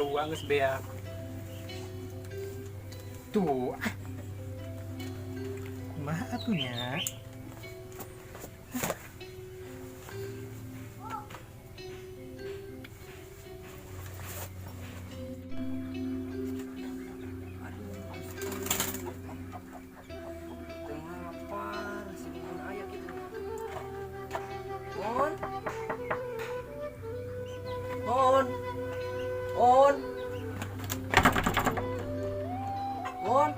Sarua geus beak. Tuh, ah. Kumaha atuh nya? Teu lapar si Mumun aya kitu. Mun. Mun. Mun. Mun.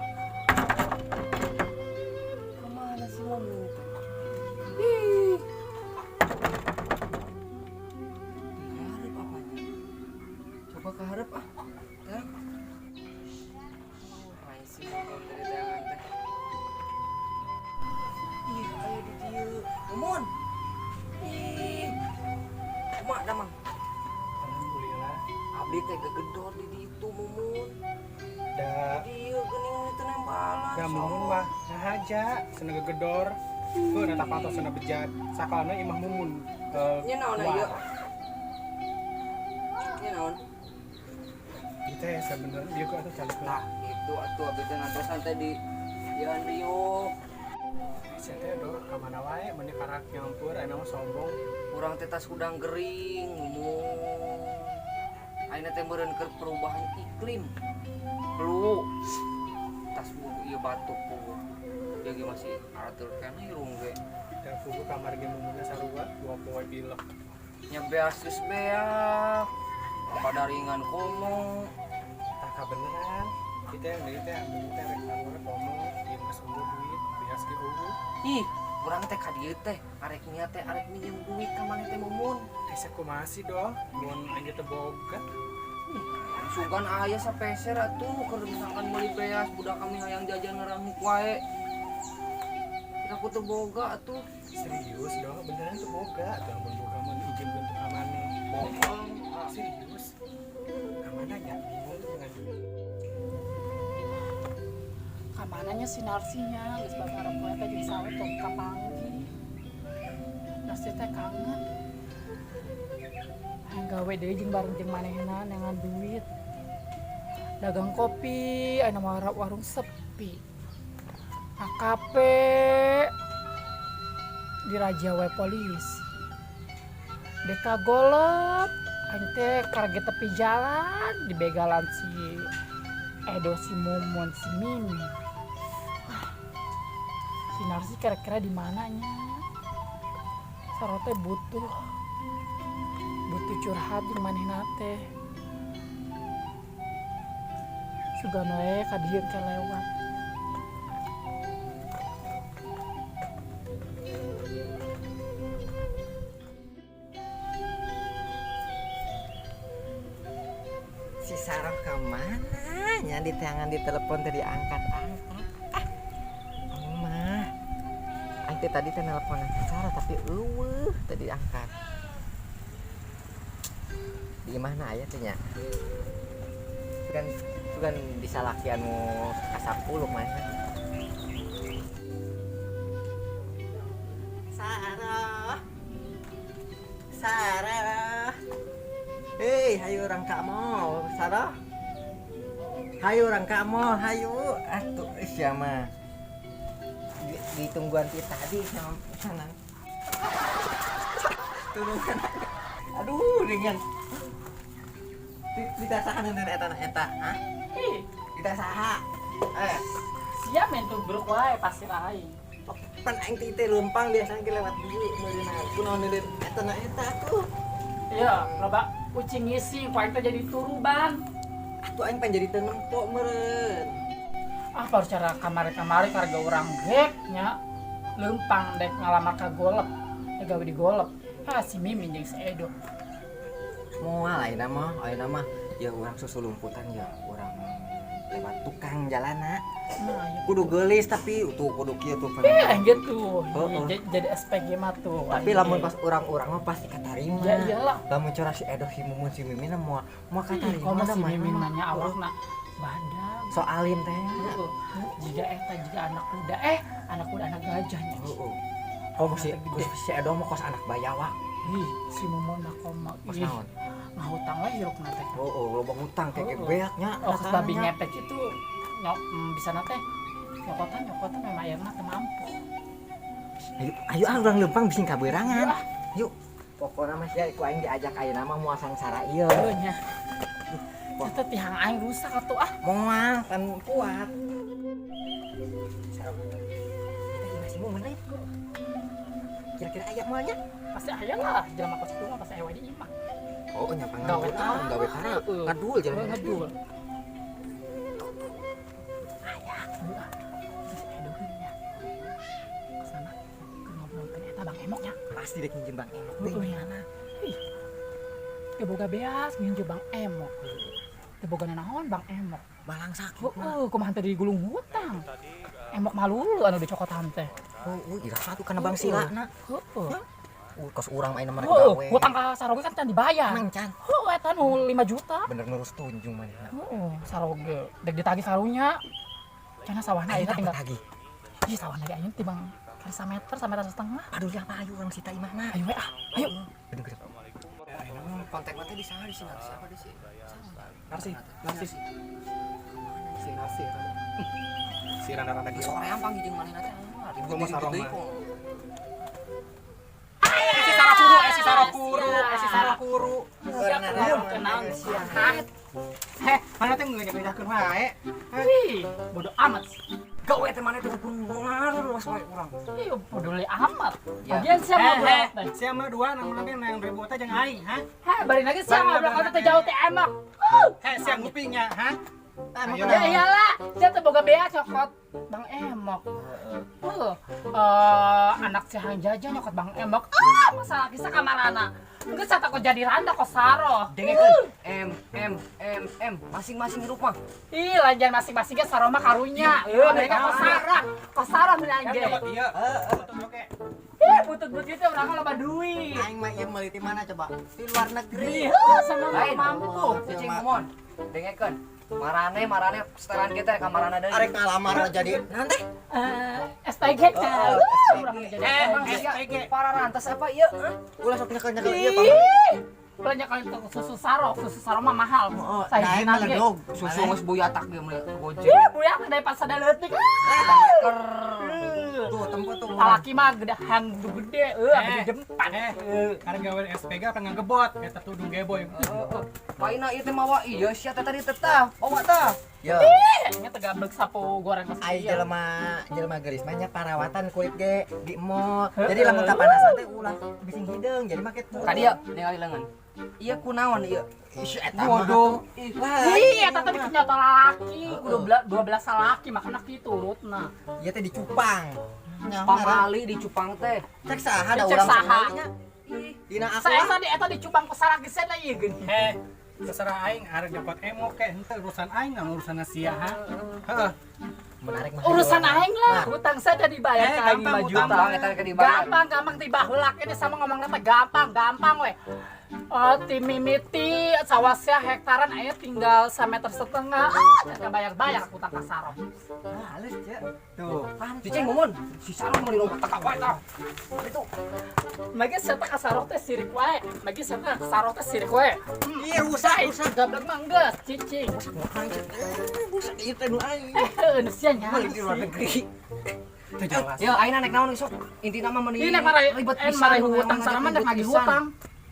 Kemana si Mumun teh? Ih. Kaharep apanya? Coba kaharep ah. Teh. Ai si Mumun dari tangan teh. Ih, aya di dieu. Mumun. Ih. Kumaha damang? Alhamdulillah. Abdi teh gegedor di ditu, Mumun. Da Dieu geuning teu nembalan. Da Mumun mah ngahaja cenah gegedor. Heuh, eta patos cenah bejat. Sakalana imah Mumun. Nya naon luar. Ieu? Nya naon? Ieu teh sabenerna dieu kok atuh calik. Tah, itu atuh abdi teh ngantosan teh di Ieu diuk. Sia teh do ka mana wae meuni karak nyampur ayeuna mah sombong. Urang teh tas hudang gering, Mumun. Ayeuna teh meureun keur perubahan iklim. Flu. Tas buru ieu batuk puguh. Ieu ge masih arateul keneh irung ge. Da puguh kamar ge Mumunna sarua dua poe pilek. Nya beas geus beak. Padaringan komo. Tah kabeneran. Kita yang deui teh Mumun teh rek kaluar komo, ieu geus euweuh duit, beas ge euweuh. Ih, urang teh ka dieu teh arek niat teh arek minjem duit ka maneh teh, Mumun. Teh sakumaha sih doh, mun aing teh boga. Sugan aya sapeser atuh keur misalkan meuli beas budak kami hayang jajan ngaranguk wae. Kita ku teu boga atuh. Serius doh, beneran teu boga. Tuh mun boga mun izinkeun tuh ka maneh. Bohong. Ah, serius. Ka mana nya? Bingung tuh dengan duit. Kamananya si Narsinya geus babara poe teh jeung sawe tong kapanggih. Narsi teh kangen. Hayang gawe deui jeung bareng jeung manehna neangan duit. Dagang kopi, ayeuna mah warung sepi. AKP dirajia wae polis. Deka golop, aing teh karege tepi jalan dibegalan si Edo, si Mumun, si Mimin. Wah, si Narsi kira-kira di mananya? Sarote butuh butuh curhat jeung manehna teh. Sugan we ka dieu ke lewat. Si Sarah kemana nya di tangan di telepon tadi angkat-angkat. Ah, mah. Aing teh tadi teh nelponan si Sarah tapi eueuh tadi diangkat. Di mana aya teh nya? Sugan sugan bisa laki anu ka 10 mah. Sarah. Sarah. Hei, hayu urang ka mall, Sarah. Hayu urang ka mall, hayu. Atuh sia mah. Ditungguan ti tadi sama sana. Tulungan. Aduh, dengan ditasahan dan eta na eta, hah? Ih, Ditasaha. Eh, siap main tubruk wae pasir aing. Pan aing teh teh leumpang biasana ge lewat dieu meureunna. Kunaon deui eta na eta atuh. Iya, loba kucing ngising, ku aing teh jadi turuban. Atuh aing pan jadi teu nempo meureun. Ah, baru cara kamari-kamari karga urang gek nya leumpang dek ngalamar ka golep. Dek gawe di golep. Ah, si Mimin jeung si Edo. Moal ayeuna mah ya urang susulumputan ya urang lewat tukang jalana. Nah, iya. Kudu geulis tapi tuh kudu kieu tuh. Eh, gitu. Heeh. Jadi SPG mah tuh. Tapi lamun pas urang-urang mah pasti katarima. Ya iyalah. Lamun curah si Edo si Mumun si Mimin mah moal katarima Komo da si mah. Mimin nanya awakna badag. Soalim teh. Heeh. Jiga eta jiga anak kuda, eh anak kuda anak gajahnya. Heeh. Komo si Anak gede. Si Edo mah kos anak bayawak. Ih, si Momon mah komo. Pas Ih, naon? Ngahutang we hirupna teh. Oh, loba hutang kayak Oh, oh. beak nya. Oh, kes babi ngepet itu nyok bisa nate nyokotan nyokotan memang ayeuna teu mampu. Ayo, ayo ah urang leumpang bising kaberangan. Yuk. Pokoknya mah sia ku aing diajak ayeuna mah moal sangsara ieu. Heuh nya. Eta tihang aing rusak atuh ah. Moal kan kuat. Kita masih mau menit. Kira-kira aya moalnya? Pasti aya lah, jelema kos kitu mah pasti aya we di imah. Oh, nya pangan Gawe tara. Gawe tara. Heeh. Ngadul jalan. Heuh, ngedul. Aya, heuh ah. Terus aya deui nya. Kesana keur ngobrolkeun eta Bang Emok nya. Pasti dek nginjem Bang Emok. Heeh nya. Ih. Teu boga beas nginjem Bang Emok. Teu boga nanaon Bang Emok. Malang sakit. Heeh, kumaha teh digulung hutang. Emok malulu anu dicokotan teh. Oh, ira satu kana Bang Sila na. Heeh. Kos urang mah ayeuna mah rek Heeh, gawe. hutang ka Saroge kan can dibayar. Emang can. Heeh, eta nu 5 juta. Bener nurus tunjung manehna. Heeh, Saroge dek ditagih karunya. Cenah sawahna Ayeuna ayeuna tinggal tagih. Ih, sawahna ge ayeuna tibang kali sameter, sameter setengah. Aduh, ya apa ayo urang sita imahna. Ayo we ah, ayo. Bener bener. Kontak teh di sana di sini siapa di sini? Narsi, narsi. Si narsi eta. Si randa-randa gitu. Sorean panggil jeung manehna teh. Ribut Gua mah sarong deui mah. kok. Si Sarakuru, eh si Sarakuru, eh si Sarakuru. Kenal. Heh, mana teh ngeunah-ngeunahkeun wae. Wih, bodoh amat. Gawe teh maneh teh kudu luas wae urang. Ih, peduli amat. Ya. Lagian siapa ngobrol Eh, teh? siapa dua nang nang yang ribut aja jeung aing, ha? Heh, bari lagi siapa ngobrol Bari- teh jauh teh emok. Heh, siang ngupingnya, ha? Emang Ayo. Ya iyalah, dia teh boga bea cokot Bang Emok. Heuh, anak si Hang Jaja nyokot Bang Emok. Ah, masalah kisah kamarana. Geus takut jadi randa kok saro. Dengekeun M M M M masing-masing hirup mah. Ih, lanjan masing-masing ge saro mah karunya. Heuh, mereka kok sarah. Kok sarah Kan meunang ge. nyokot ieu. Butut oke. Ih, butut-butut itu urang mah loba duit. Aing mah ieu meuli ti mana coba? Di luar negeri. Ih, sama mah Lain. mampu. Cicing ngomong. Dengekeun. Marane marane setelan kita ka marana deui. Arek ngalamar mah jadi nanti. Eh, SPG kan. Urang mah jadi Emang SPG. sia para rantas apa ieu? Hah? Ulah sok nyekel-nyekel ieu Pak. Ih, belanja kali itu susu saro mah mahal. Oh, Saya daek jinak ge. meledog. Susu geus buyatak ge meuli Gojek. Ih, buyak dari pasar leutik. Ker. Tuh tempo tuh. Talaki mah gede hang gede, gede jempat. Eh, arek gawe SPG apa ngegebot? Eta tudung geboy. Heeh. Paina ieu teh mawa ieu sia teh tadi tetah. Bawa tah. Yo. Nya tegablek sapu goreng pas Ai ieu. jelema jelema geulis mah nya parawatan kulit ge di mall. Jadi lamun kapanasan teh ulah bising hideung jadi make tuh. Ka dieu ningali leungeun. Ieu kunaon ieu? Ih, eta mah. Bodoh. Ih, Lah, Ih, eta teh dikenyoto lalaki, kudu 12 salaki makana kitu urutna. ieu teh dicupang. Nya pamali di cupang teh. Cek saha da Cek urang saha. nya. Dina aku. Saya tadi eta dicupang ku salaki cenah ieu geuning. Heh, terserah aing arek nyokot emok ke henteu urusan aing naon urusan sia ha. Heeh. Menarik mah. Urusan aing lah, Nah, hutang saya udah dibayar Eh, ke aing gampang, 5 juta. Gampang eta ke dibayar. Gampang, gampang tiba heula ini sama ngomong teh gampang, gampang we. Oh, ti mimiti sawasnya hektaran aya tinggal sameter setengah. Ah, jangan bayar-bayar hutang ka Saro. halus cek. Tuh. Cicing ngomong, si Sarah meuli lompat teka wae tah. Itu Magi saya teh ka Saro teh sirik wae. Magi saya teh ka Saro teh sirik wae. Ih, rusak, rusak. Gablek mah geus, cicing. Aing cek. Eh, Rusak ieu teh nu aing. Eh, nu sia nya. Meuli di luar negeri. Teu jelas. Ya ayeuna naik naon sok. Intina mah meuni Ini nek marai ribet eh pisan marai nu hutang emang sareng mah ribet nek nagih pisan. hutang.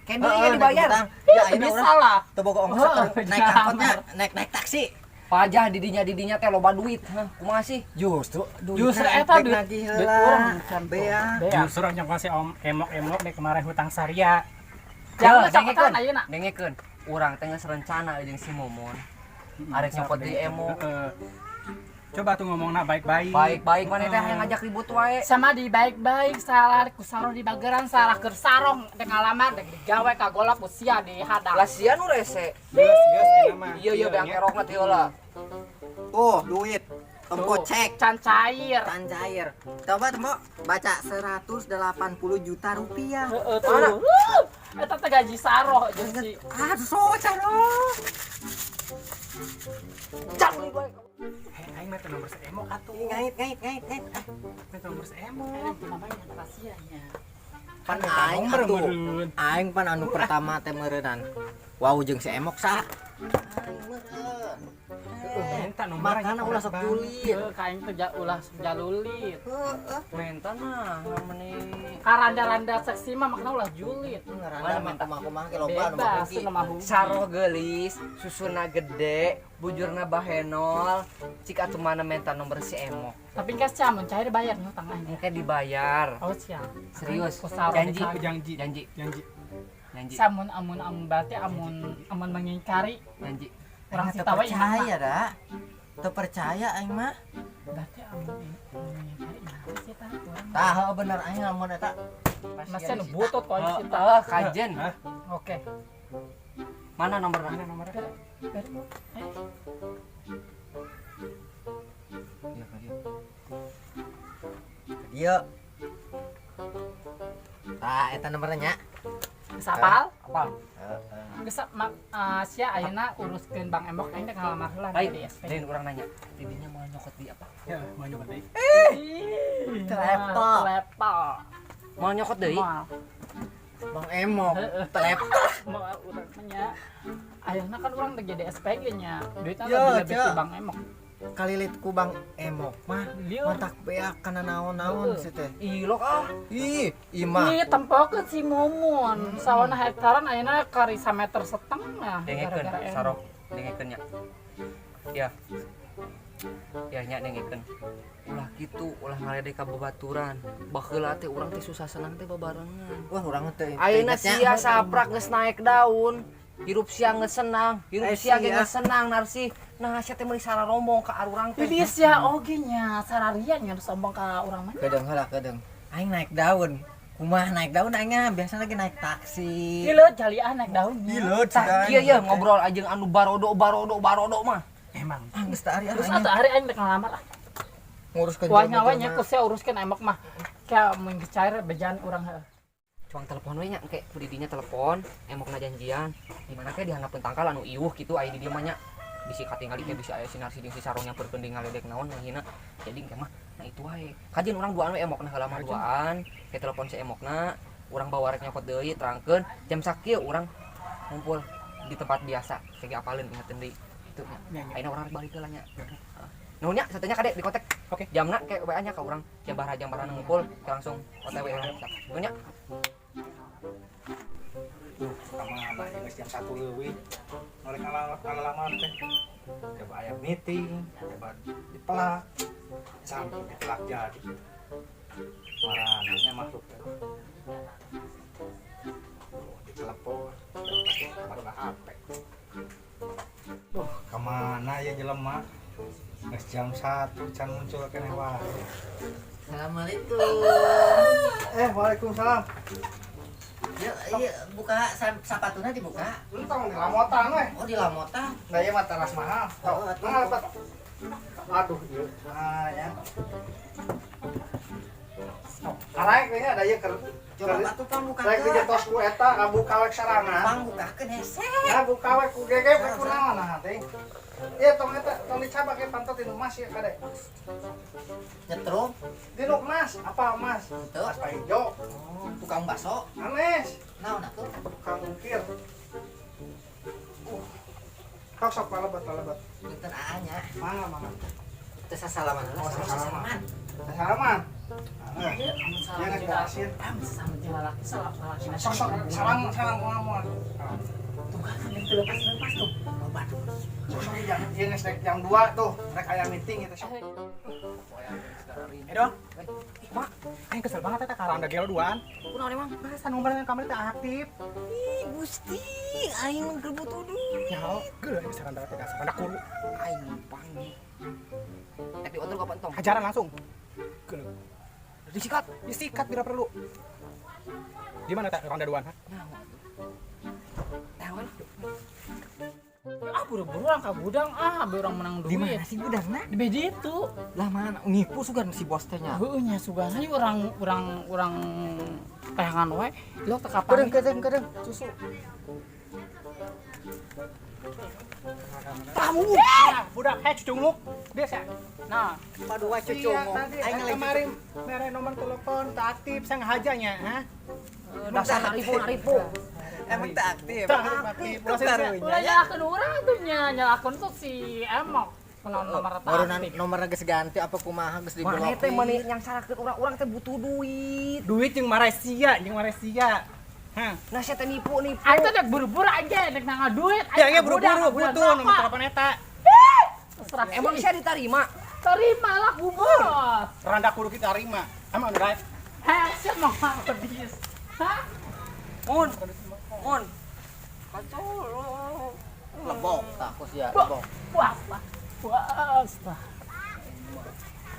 Kene ieu dibayar. Ya ayeuna Bisa urang lah. teu boga ongkos Oh, naik jangan. angkotnya, naik naik taksi. Pajah didinya didinya teh loba duit. Hah, kumaha sih? Justru Justru eta duit nagih duit heula. urang can tuh. Bea. Bea. Justru nyokot si om emok-emok dek kemarin hutang saria. Jangan Yo, cokotan ayeuna. Dengekeun. Urang teh geus rencana jeung si Momon. Arek nyokot di emok. Heeh. Coba tuh ngomongna baik-baik. Baik-baik maneh teh hayang ngajak ribut wae. Sama di baik-baik salah ku sarong di bageran salah keur sarong dek ngalamar dek digawe ka golap usia di hadang. Lah sia nu rese. Geus, geus enak mah. Iya iya beang nya. kerokna teh heula. Tuh, duit. Tempo Tuh, cek. Can cair. Can cair. Coba tempo baca 180 juta rupiah. Heeh tuh. Eta teh gaji saroh jeung si Aduh, so caro. Cak meuli bae. Heh, aing mah teu nomor seemok atuh. Ngait, ngait, ngait, ngait. Ah, Mah teu nomor seemok. Aing namanya rahasia nya. Pan aing atuh. Aing pan anu pertama teh meureunnan. Wow jeung si Emok sa. Aing meureun. Minta nomor. Makana ulah sok julid. Heuh, ka aing teh ulah jalulit. Heeh. Menta nah meni Karanda-randa seksi mah makna ulah julid. Ngaranda mah kumaha-kumaha ge loba anu Bebas mah nu mah hobi. Saroh geulis, susuna gede, bujurna bahenol, cik atuh mana menta nomor si Emok. Tapi kan sia mun cair bayar nu tangahnya. Engke dibayar. Oh sia. Serius. Ku Saroh Janji. dikawin. Janji. Janji, Janji. janji, Samun amun amun berarti amun amun mengingkari janji. urang Aing si teu tawa imah. percaya da. Teu percaya aing mah. Berarti amun mengingkari imah sih tah urang. Tah heuh bener aing lamun eta. Masih nu butut kok aing si tah. Heeh, kajen. Hah? Oke. Mana nomorna? Mana nomornya? Ber- eh, Iya ka dieu. Ka dieu. Tah eta nomorna nya. Geus apal? Apa? Heeh. Geus sia ayeuna uruskeun Bang Emok aing teh ngalamar heula Lain, di SP. lain urang nanya. Didinya mau nyokot di apa? Ya, mau nyoba deui. Ih, Telepon. Telepon. Mau nyokot deui? Moal. Bang Emok. Heeh. Telepon. Moal urang mah nya. Ayeuna kan urang teh jadi SPG nya. Duitna Yo, lebih lebih Cek. ti Bang Emok. Kalilit ku Bang Emok mah. Lieur. Matak beak kana naon-naon Heeh. sih teh. Ilok ah. Ih, imah. Ih, tempokeun si Mumun. Sawana hektaran ayeuna kari sameter setengah Dengekeun, gara-gara Emok. Saroh, dengekeun nya. Ya. Ya nya dengekeun. Ulah kitu, ulah ngaledek ka babaturan. Baheula teh urang teh susah senang teh babarengan. Wah, urang teh. Ayeuna ingetnya. sia saprak geus naik daun. Hirup sia geus senang, hirup Eh, sia ge sia. geus senang narsi. Nah, sia teh meuli sararombong ka arurang teh. Jadi sia oge nya sararian nya nu sombong ka urang mah. Kedeung heula kedeung. Aing naik daun. Kumaha naik daun aing mah biasa lagi naik taksi. Ileut jaliah naik daun. Ileut Tah kieu ye ngobrol aja anu barodo barodo barodo mah. Emang. Ah, geus teu ari ah Terus aing atuh hari aing rek ngalamar ah. nguruskeun Wah nyawa nya jelema-jelema. ku sia uruskeun Emok mah. Kayak mun geus cair bejaan urang heuh. Cuang telepon we nya engke ku didinya telepon, emokna janjian. Di mana ke dihandapeun tangkal anu iuh kitu aya di dieu mah nya. Bisi katingali ke bisi aya si narsi jeung si sarong nyamperkeun deui ngaledek naon ngahina. Jadi engke mah nah itu wae. Kajian urang duaan we emokna heula mah duaan, ke telepon si emokna, urang bawa rek nyokot deui terangkeun jam sakieu urang ngumpul di tempat biasa. Segi apaleun ingetin deui. Itu nya. Nya, nya. Ayeuna urang rek balik heula nya. Nuhun nya satenya kade di kontak. Oke. Jamna ke WA nya ka urang jam bara ngumpul ke langsung OTW urang. Nuhun nya. Tuh, sama abah geus jam 1 leuwih. Norek ngalamar teh. Coba aya meeting, coba dipelak. Sampai dipelak jadi. Marananya makhluk teh. Tuh, ditelepon, pasti baru HP. Tuh, kemana ya jelema? Geus jam 1 can muncul keneh wae. Assalamualaikum. Waalaikumsalam. Ya, iya, buka sapatuna dibuka. Entong di lamotan we. Oh, di lamotan. Nah, ieu mah teras mahal. Oh, atuh. Mahal, Pak. Aduh, ieu. Nah, ya. Oh, araek we nya da ieu keur Coba atuh pang bukakeun. Rek dijetos ku eta ngabuka we sarangan. Pang bukakeun hese. Nah, buka we ku gege we kunaon nah teh. Ieu tong eta tong dicabak ge pantot di mas ya kade. Nyetrum. Di nu mas, apa mas? Henteu. Mas Pak Ijo. Oh, tukang bakso. Anes, Naon atuh? tukang ukir. Sok sok palebet palebet. Punten aa nya. Mangga mangga. Teu sasalaman heula. Oh, Sasalaman. Salaman. Nah, Amun dia salah geus beresin. Ah, sama jeung lalaki salah lalaki. Sok sok salam salam moal moal. Tuh kan teu lepas-lepas tuh. Loba tuh. Sok sok jam ieu geus rek jam 2 tuh, rek aya meeting gitu sok. Eh dong. Mak, aing kesel banget eta ka Randa gelo duaan. Kunaon emang? Masa nomor yang kamari teh aktif. Ih, Gusti, aing mah keur butuh duit. Ya, geuleuh aing saranda teh dasar randa kuru. Aing panggil. Rek diotrol kapan tong? Hajaran langsung. Geuleuh. Disikat. Disikat bila perlu. Di mana teh ronda duaan, ha? Nyawa tuh. Tahu lah. Ah buru-buru orang ka gudang ah, be urang menang Di duit. mana sih gudangna? Di beji itu. Lah mana nipu sugan si bos teh nya. Heueuh nya sugan ieu urang urang urang tayangan wae. Lo teu kapan. Kedeung kedeung kedeung. Susu. Tamu. Budak heh cucunguk. Biasa. Nah, Padu wae cucunguk. Tadi Aing lagi kemarin mere nomor telepon tak aktif sang hajanya, ha? Dasar naripu naripu. Emang tak aktif. Aktif. Ulah nyalakeun urang tuh nya, nyalakeun tuh si Emok. Kunaon nomor Baru aktif. nomorna geus ganti apa kumaha geus Mana teh diblokir. meuni yang sarakeun urang-urang teh butuh duit. Duit jeung Malaysia, jeung Malaysia. Hah. Nah, saya teh nipu nipu. Aing teh dek buru-buru aja dek nanggal duit. Ya ge buru-buru butuh nomor telepon eta. Terserah. Emang saya diterima? Terima lah ku bos. Randa kudu kita terima. Emang drive. Heh, siapa mau habis? Hah? Mun. Mun. Kacau lu. Lebok tah ku sia, lebok. Puas lah. Puas lah.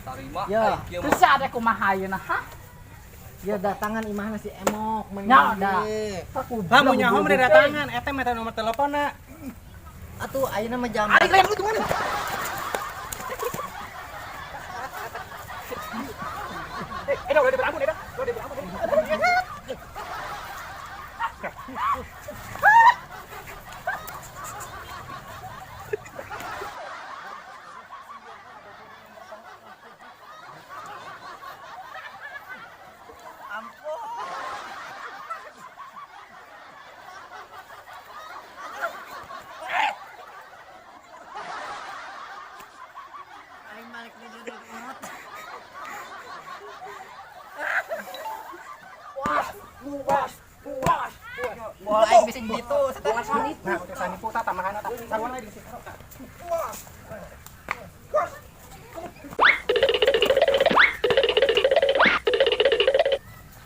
Tarima. Ya. Ai, kieu mah. Terus ada kumaha ayeuna, hah? Ya datangan imahna si Emok mending Ya, dah. ge. Lah mun nyaho mah datangan eta meta nomor teleponnya. Atuh ayeuna mah jam. Ari kalian lu gimana? Eh, udah berambut, udah. Udah berambut. Aing malik di dieu urut. Puas. Bola aing bisa gitu. Bukan sanipu. Nah, oke sanipu tah tambahan tah. Sarua lagi di situ.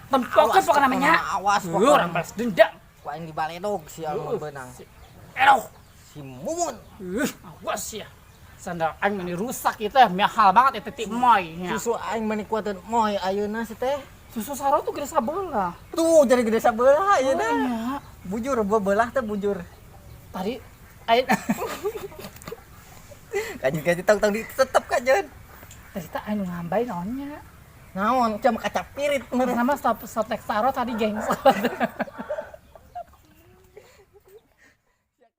Tempokeun pokokna namanya. Awas Lu orang balas dendam. Ku aing dibaledog si anu beunang. Eroh. Si Mumun. Awas ya. Sandal aing ini rusak itu ya, mahal banget itu ti moy nya. Susu aing meni kuateun moy ayeuna si teh. Susu saro tuh gede sabelah. Tuh jadi gede sabelah ayeuna. Iya. Bujur bebelah teh bujur. Tadi aing Kaji-kaji tong-tong di tetep kajen. tadi teh aing ngambay naonnya. Naon jam kaca pirit meureun. Sama stop stop saro tadi gengs.